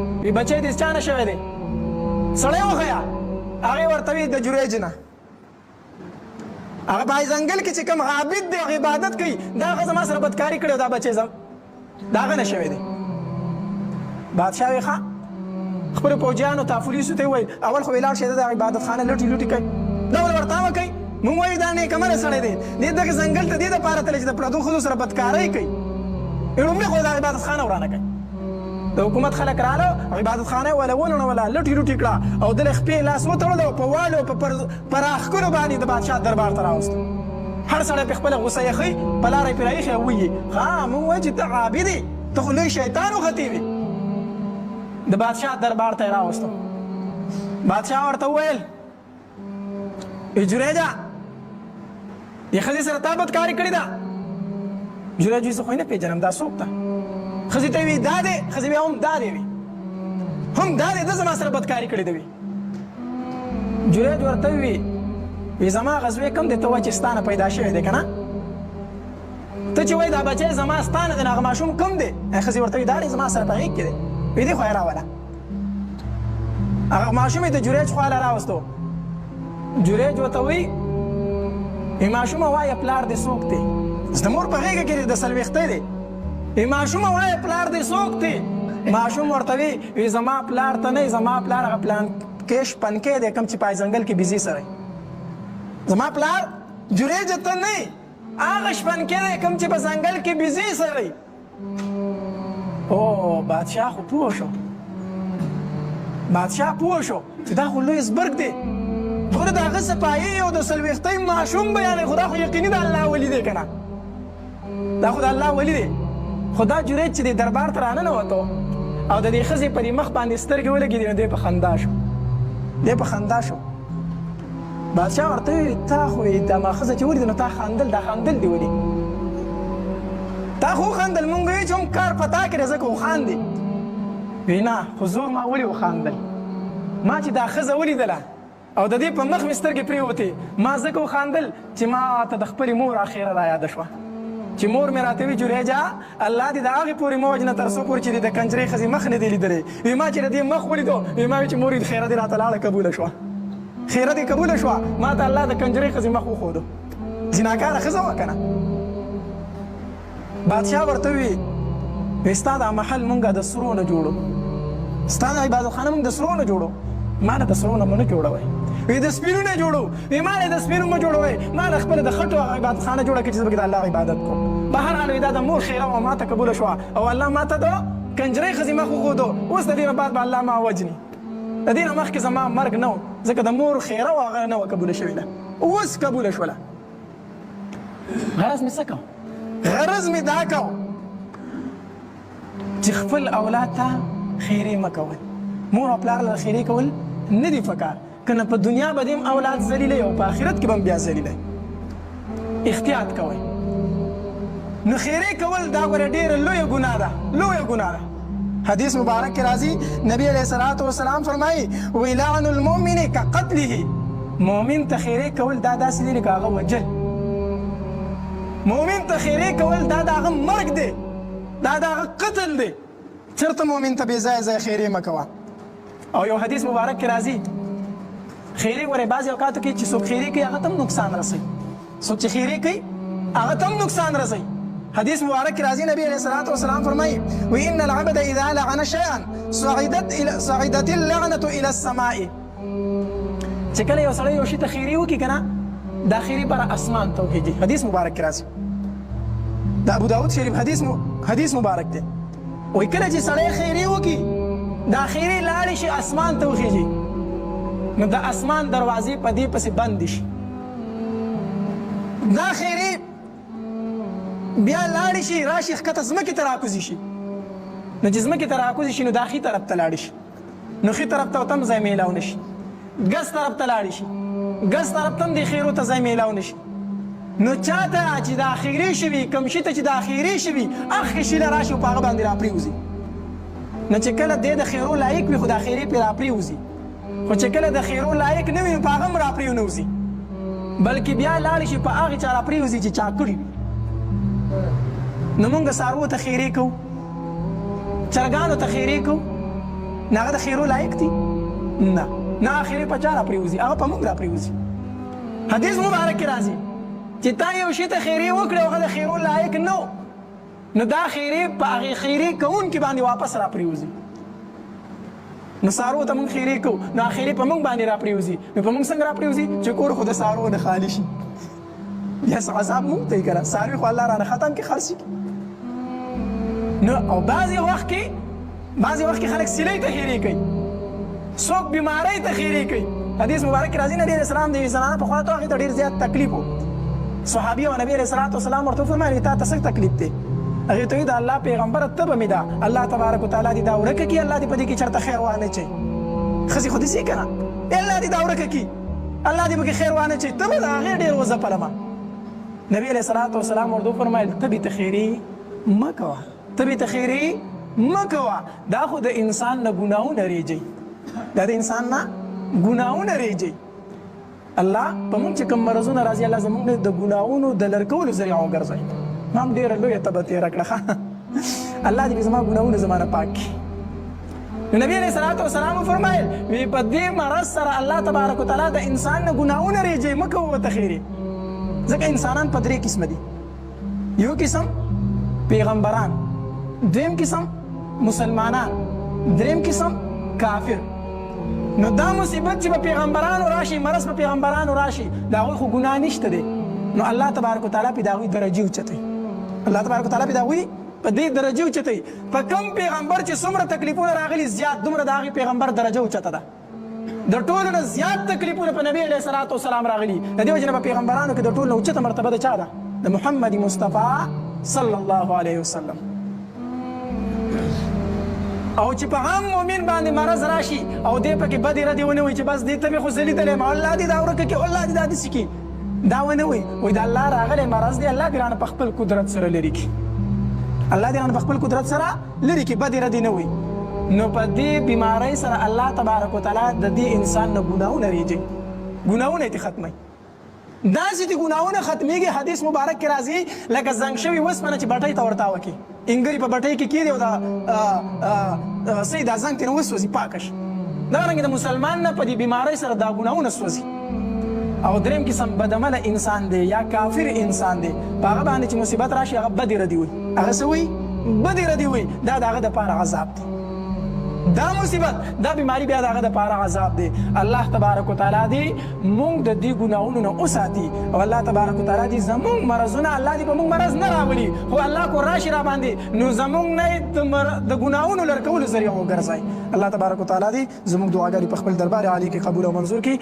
وی بچی دې چا نه شوی دی؟ سړی وښیه. هغې ورته وی د جریج نه. هغه پای ځنګل کې چې کوم عابد دی، هغه عبادت کوي، دا هغه زما سره بدکاري کړې او دا بچی زم د هغه نه شوی دی. بادشاه وی ښه، خپلو پوجیانو ته، پولیسو ته وویل اول خو ولاړ شئ د عبادت خانه لټي لوټي کوي، دا ول ورته وکړئ. مونږ وایو دا نیکمره سړی دی، دې دغه ځنګل ته دې دپاره تللی چې د پردو ښځو سره بدکارۍ کوي. لومړی خو دا عبادت خانه ورانه کوي. د حکومت خلک رااله، عبادت خانه یې وله ونړوله، لټي لوټي کړه او دله خپې لاس وتړل او په والو په پراخکلو باندې د بادشاه دربار ته راوست. هر سړی په خپله غوسه یخی په لاره یې پرې راایښی او ویې ښه مونږ وایو چې ته عابد یې، ته خو لوی شیطان وختې وې. د بادشاه دربار ته یې راوستو. بادشاه ورته وویل جریجه، دې ښځې سره تا بدکاري کړې ده؟ جریج وی زه خو یې نه پېژنم، دا څوک ده؟ ښځې ته وی دا دی. ښځې بیا هم دا دی، وی هم دا دی، ده زما سره بدکاري کړې ده. وی جریج ورته وی وی زما غزوې کوم دی؟ ته وایې چې ستا نه پیدا شوی دی که نه؟ ته چې وایې دا بچی زما ستا نه دی، نو هغه ماشوم کوم دی؟ ښځې ورته وی دا دی، زما سره په غېږ کې دی. وی دې خوا یې راوله. هغه ماشوم یې د جریج خواله راوستو. جریج ورته وایي ای ماشومه وایه پلار دې څوک دی؟ د مور په غېږه کې د څلوېښتۍ دی. ای ماشومه وایه پلار دې څوک دی؟ ماشوم ورته وی وی زما پلار ته نه، زما پلار هغه پلان کې شپنکی دی کوم چې پای ځنګل کې بیزې سره. زما پلار جریج ته نه، هغه شپنکی دی کوم چې په ځنګل کې بیزې سره. او بادشاه خو پوه شو، بادشاه پوه شو چې دا خو لوی زبرګ دی. ګوره د هغه سپاهي او د څلوېښتۍ ماشوم بیانوي، خو دا خو یقیني د الله ولي دی که نه؟ دا خو د الله ولي دی. خو دا جریج چې د دربار ته راننوتو او د دې ښځې په دې مخ باندې سترګې ولګېدې، نو دی په خندا شو، دی په خندا شو. بادشاه ورته وویل تا خو یې دا ما ښځه چې ولیده نو تا خندل، دا خندل دې ولې؟ تا خو وخندل، مونږ ویل چې هم کار په تا کې دی ځکه وخاندې. وی نه خو زور ما ولې وخاندل؟ ما چې دا ښځه ولیدله او د دې په مخ مې سترګې پرېوتې، ما ځکه وخاندل چې ما ته د خپلې مور اخیره را یاده شوه چې مور مې راته وی جریجه الله دې د هغې پورې مه وژنه تر څو پورې چې دې د کنجرې ښځې مخ نه دی لیدلی. وی ما چې د دې مخ ولیدو، وی ما وی چې مور یې خیره دې راته لاړه قبوله شوه، خیره دې قبوله شوه، ما ته الله د کنجرې ښځې مخ وښودو. زناکاره ښځه وه که نه؟ بادشاه ورته وی وی ستا دا محل مونږ د سرو نه جوړو، ستا د عبادتخانه مونږ د سرو نه جوړو. ما له د سرو نه مو نه جوړوئ. وی د سپینو نه جوړو. وی ما له د سپینو مه جوړوئ، ما له خپله د خټو هغه عبادتخانه جوړه کړئ چې زه پکې د الله عبادت کوم. به هر حال وی دا د مور خیره وه، ما ته قبوله شوه او الله ما ته د کنجرۍ ښځې مخ وښودو. اوس د دې نه بعد به الله ما وژني، د دې نه مخکې زما مرګ نه و، ځکه د مور خیره وه، هغه نه وه قبوله شوې ده، اوس قبوله شوله. غرض مې څه کو؟ غرض مې دا کو چې خپل اولاد ته خیرې مه کوئ. مور او پلار له خیرې کول نه دي پکار، که نه په دنیا به دې هم اولاد ذلیلوي او په آخرت کې به هم بیا ذلیلوي. احتیاط کوئ. نو خیرې کول دا ګوره ډېره لویه ګناه ده، لویه ګناه ده. حدیث مبارک کې راځي، نبی علیه الصلاة والسلام فرمایي وی لعن المؤمن کقتله. مؤمن ته خیرې کول دا داسې دی لکه هغه وژل. مؤمن ته خیرې کول دا د هغه مرګ دی، دا د هغه قتل دی. چېرته مؤمن ته بې ځایه ځای خیرې مه کوه. او یو حدیث مبارک کې راځي خیرې ګورئ بعضې اوقاتو کې چې څوک خیرې کوي هغه ته هم نقصان رسوي، څوک چې خیرې کوي هغه ته هم نقصان رسوي. حدیث مبارک کې راځي، نبی علیه الصلاة والسلام فرمایي وی ان العبد اذا لعن شیئا صعدت اللعنة الى السماء. چې کله یو سړی یو شي ته خیرې وکړي که نه، دا خیرې بره اسمان ته وخېږي. حدیث مبارک کې راځي، د ابو داود شریف حدیث مبارک دی. وایي کله چې سړی خیرې وکړي دا خیرې لاړې شي اسمان ته وخېږي، نو د اسمان دروازې په دې پسې بندې شي. دا خیرې بیا لاړې شي راشي ښکته ځمکې ته راکوزې شي، نو چې ځمکې ته راکوزې شي نو دا ښي طرف ته لاړې شي، نو ښي طرف ته ورته هم ځای میلاو نه شي. ګس طرف ته لاړې شي، ګس طرف ته هم دې خیرو ته ځای میلاو نه شي. نو چاته چې دا خیرې شوي، کوم شي ته چې دا خیرې شوي، هغه شي له راشي او په هغه باندې راپرېوځي. نو چې کله دی د خیرو لایق وي خو دا خیرې پرې راپرېوځي، خو چې کله د خیرو لایق نه وي نو په هغه هم راپرېونوځي، بلکې بیا لاړ شي په هغې چا راپرېوځي چې چا کړي وي. نو مونږ څاروو ته خیرې کوو، چرګانو ته خیرې کوو، نو هغه د خیرو لایق دي؟ نه نه، خیرې په چا راپرېوځي؟ هغه په موږ راپرېوځي. حدیث مبارک کې راځي چې تا یو شي ته خیرې وکړې او هغه د خیرو لایق نه، نو دا خیرې په هغې خیرې کوونکي باندې واپس راپرېوځي. نو سارو ته موږ خیرې کوو، نو هغه خیرې په موږ باندې راپرېوځي. نو په موږ څنګه راپرېوځي؟ چې کور خو د سارو نه خالي شي، بیا څه عذاب موږ ته یې که نه، څاروي خو الله رانه ختم کړي، خرڅ کړي. نو او بعضې وخت کې بعضې وخت کې خلک سیلۍ ته خیرې کوي، څوک بیمارۍ ته خیرې کوي. حدیث مبارک کې راځي، نبي علیه السلام د یوې زنانه په خوا ته، هغې ته ډېر زیات تکلیف و. صحابي او نبي علیه الصلاة والسلام ورته وفرمایل، تا ته څه تکلیف دی؟ هغې ته وایي، د الله پیغمبره تبه مې ده، الله تبارک وتعالی دې دا ورکه کړي، الله دې په دې کې چېرته خیر وانه چوي. ښځې خو داسې که نه، الله دې دا ورکه کړي، الله دې پکې خیر وانه چوي، تبه د هغې ډېر وځپلمه. نبي علیه الصلاة والسلام ورته وفرمایل، تبې ته خیرې مه کوه، تبې ته خیرې مه کوه، دا خو د انسان نه ګناهونه ریږي، دا د انسان نه ګناهونه ریږي. الله په موږ چې کوم مرضونه راځي، الله زموږ د ګناهونو د لر کولو ذریعه وګرځوي. ما هم ډېره لویه تبه تېره کړه، الله دې زما ګناهونه زما نه پاک کړي. نو نبی علیه الصلاة والسلام وفرمایل، وی په دې مرض سره الله تبارک وتعالی د انسان نه ګناهونه ریږي، مه کوه ورته خیرې. ځکه انسانان په درې قسمه دي، یو قسم پیغمبران، دویم قسم مسلمانان، دریم قسم کافر. نو دا مصیبت چې په پیغمبرانو راشي، مرض په پیغمبرانو راشي، د هغوی خو ګناه نشته دی، نو الله تبارک وتعالی پې د هغوی درجې اوچتوي. الله تبارک وتعالی پې د هغوی په دې درجې اوچتوي. په کوم پیغمبر چې څومره تکلیفونه راغلي زیات، دومره د هغې پیغمبر درجه اوچته ده. د ټولو نه زیات تکلیفونه په نبی علیه الصلاة والسلام راغلي. د دې وجې نه په پیغمبرانو کې د ټولو نه اوچته مرتبه د چا ده؟ د محمد مصطفی صلی الله علیه وسلم. او چې په عام مؤمن باندې مرض راشي او دې پکې بدې ردې ونه وایي چې بس دې ته مې خو زه لیدلی یم، الله دې دا ورکه کړي، الله دې دا داسې کړي، دا ونه وایي، وایي د الله راغلی مرض دی، الله دې رانه په خپل قدرت سره لرې کړي، الله دې رانه په خپل قدرت سره لرې کړي، بدې ردې نه وایي. نو په دې بیمارۍ سره الله تبارک وتعالی د دې انسان نه ګناهونه ریږي، ګناهونه یې ترې ختموي. داسې دې ګناهونه ختمېږي. حدیث مبارک کې راځي لکه زنګ شوي وسپنه چې بټۍ ته ورتاوه کړي، انګري په بټۍ کې کېږي او دا صحیح دا زنګ ترې وسوځي، پاکه شي. دغه رنګ د مسلمان نه په دې بیمارۍ سره دا ګناهونه سوځي. او دریم قسم بدعمله انسان دی یا کافر انسان دی، په هغه باندې چې مصیبت راشي هغه بدې ردې وایي، هغه څه وایي؟ بدې ردې وایي. دا د هغه دپاره عذاب دی، دا مصیبت، دا بیماری بیا د هغه دپاره عذاب دی. الله تبارک وتعالی دې موږ د دې ګناهونو نه وساتي، او الله تبارک وتعالی دې زموږ مرضونه، الله دې په موږ مرض نه راولي، خو الله کو راشي را باندې نو زموږ نه د ګناهونو لر کولو ذریعه وګرځوي. الله تبارک وتعالی دې زموږ دعاګانې په خپل دربار عالي کې قبول او منظور کړي.